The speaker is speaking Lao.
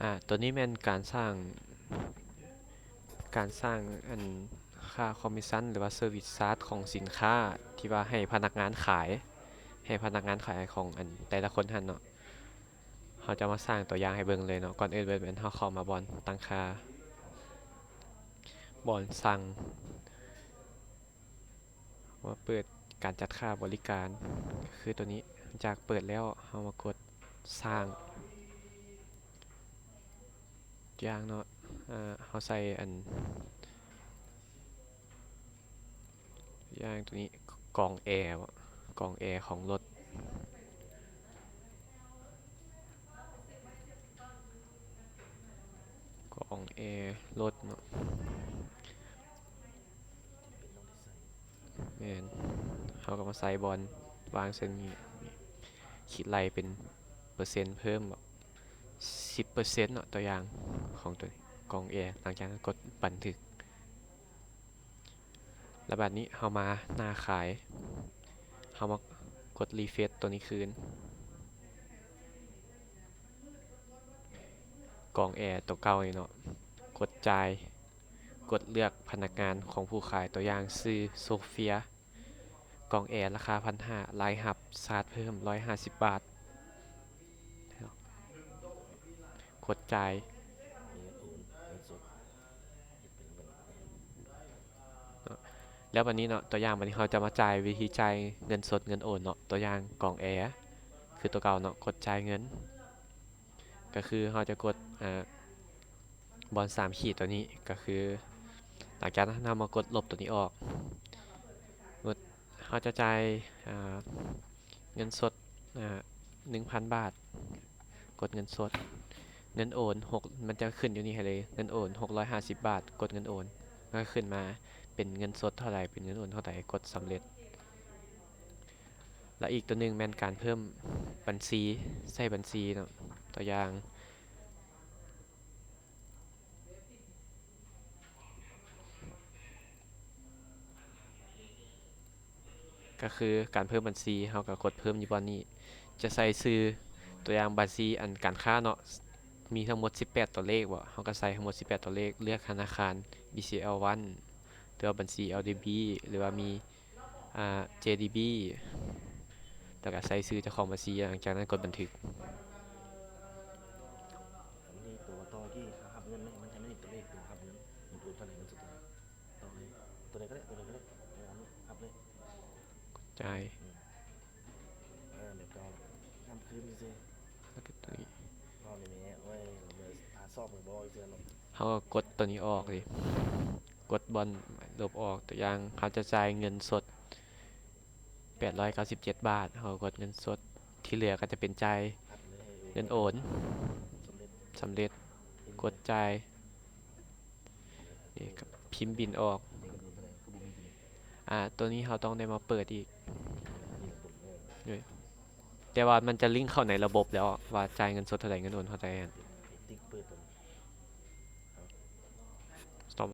ອາ ຕົວນີ້ແມ່ນການສ້າງ ການສ້າງອັນຄ່າຄອມມິດຊັນ ຫຼືວ່າເຊີວິດຊາດຂອງສິນຄ້າ ທີ່ວ່າໃຫ້ພະນັກງານຂາຍ ໃຫ້ພະນັກງານຂາຍຂອງອັນແຕ່ລະຄົນຫັ້ນເນາະ. ເຮົາຈະມາສ້າງຕົວຢ່າງໃຫ້ເບິ່ງເລີຍເນາະ. ກ່ອນອື່ນເບິ່ງແມ່ນເຮົາເຂົ້າມາບ່ອນຕັ້ງຄ່າ ບ່ອນສັ່ງ ວ່າເປີດການຈັດຄ່າບໍລິການ ຄືຕົວນີ້. ຈາກເປີດແລ້ວ ເຮົາມາກົດສ້າງ ຢ່າງເນາະ ເຮົາໃສ່ອັນ ຢ່າງຕົວນີ້ ກອງແອ ກອງແອຂອງລົດ ກອງແອລົດເນາະ. ແມ່ນ ເຮົາກໍມາໃສ່ບ່ອນວາງເຊັ່ນນີ້ ຄິດໄລ່ເປັນເປີເຊັນເພີ່ມ ສິບເປີເຊັນເນາະ ຕົວຢ່າງຂອງຕົວນີ້ ກອງແອ. ຫຼັງຈາກນັ້ນກົດບັນທຶກ ແລ້ວບາດນີ້ເຮົາມາໜ້າຂາຍ ເຮົາມາກົດຣີເຟຣຊຕົວນີ້ຄືນ ກອງແອຕົວເກົ່ານີ້ເນາະ. ກົດຈ່າຍ ກົດເລືອກພະນັກງານຂອງຜູ້ຂາຍ ຕົວຢ່າງຊື່ໂຊເຟຍ. ກອງແອລາຄາພັນຫ້າ ລາຍຮັບຊາດເພີ່ມຮ້ອຍຫ້າສິບບາດ. ກົດຈ່າຍ ແລ້ວບາດນີ້ເນາະ ຕົວຢ່າງ ບາດນີ້ເຮົາຈະມາຈ່າຍ ວິທີຈ່າຍເງິນສົດເງິນໂອນເນາະ. ຕົວຢ່າງກອງແອ ຄືຕົວເກົ່າເນາະ ກົດຈ່າຍເງິນ ກໍຄືເຮົາຈະກົດ ອາ ບ່ອນສາມຂີດຕົວນີ້ ກໍຄື ຫຼັງຈາກນັ້ນເຮົາມາກົດລົບຕົວນີ້ອອກ. ເຮົາຈະຈ່າຍ ອາ ເງິນສົດ ອາ ໜຶ່ງພັນບາດ ກົດເງິນສົດ. ເງິນໂອນ ຫົກ ມັນຈະຂຶ້ນຢູ່ນີ້ໃຫ້ເລີຍ ເງິນໂອນຫົກຮ້ອຍຫ້າສິບບາດ ກົດເງິນໂອນ ມັນກໍຂຶ້ນມາເປັນເງິນສົດເທົ່າໃດ ເປັນເງິນໂອນເທົ່າໃດ ກົດສຳເລັດ. ແລະ ອີກຕົວໜຶ່ງແມ່ນການເພີ່ມບັນຊີ ໃສ່ບັນຊີເນາະ. ຕົວຢ່າງ ກໍຄືການເພີ່ມບັນຊີ ເຮົາກໍກົດເພີ່ມຢູ່ບ່ອນນີ້ ຈະໃສ່ຊື່ ຕົວຢ່າງບັນຊີອັນການຄ້າເນາະ ມີທັງໝົດສິບແປດຕົວເລກເບາະ ເຮົາກໍໃສ່ທັງໝົດສິບແປດຕົວເລກ ເລືອກທະນາຄານ ບີຊີແອລວັນ ຫຼືວ່າບັນຊີແອລດີບີ ຫຼືວ່າມີ ອາ ເຈດີບີ ແລ້ວກໍໃສ່ຊື່ເຈົ້າຂອງບັນຊີ ຫຼັງຈາກນັ້ນກົດບັນທຶກ. ອັນນີ້ຕົວຕໍ່ທີ່ຮັບເງິນເນາະ ມັນຈະມີຕົວເລກຕົວຮັບເງິນ ມັນໂອນເທົ່າໃດ ເງິນສົດເທົ່າໃດ ຕໍ່ເລີຍ ຕົວໃດກໍໄດ້ ຕົວໃດກໍໄດ້ ເອີ ອັນນີ້ຮັບເລີຍ ຈ່າຍ ອືມ ເອີ ແບບເກົ່າ ນຳຄືນຊື່ໆ ແລ້ວກໍຕົວນີ້ ເອົານີ້ແມ່ ໂອ້ຍ ເຮົາກໍກົດຕົວນີ້ອອກເລີຍ ກົດບ່ອນລົບອອກ. ຕົວຢ່າງ ເຮົາຈະຈ່າຍເງິນສົດ ແປດຮ້ອຍເກົ້າສິບເຈັດບາດ ເຮົາກໍກົດເງິນສົດ ທີ່ເຫຼືອກໍຈະເປັນຈ່າຍເງິນໂອນ ສຳເລັດ ກົດຈ່າຍ ນີ້ກໍພິມບິນອອກ. ອາ ຕົວນີ້ເຮົາຕ້ອງໄດ້ມາເປີດອີກ ແຕ່ວ່າມັນຈະລິ້ງເຂົ້າໃນລະບົບແລ້ວ ວ່າຈ່າຍເງິນສົດເທົ່າໃດ ເງິນໂອນເທົ່າໃດຫັ້ນ.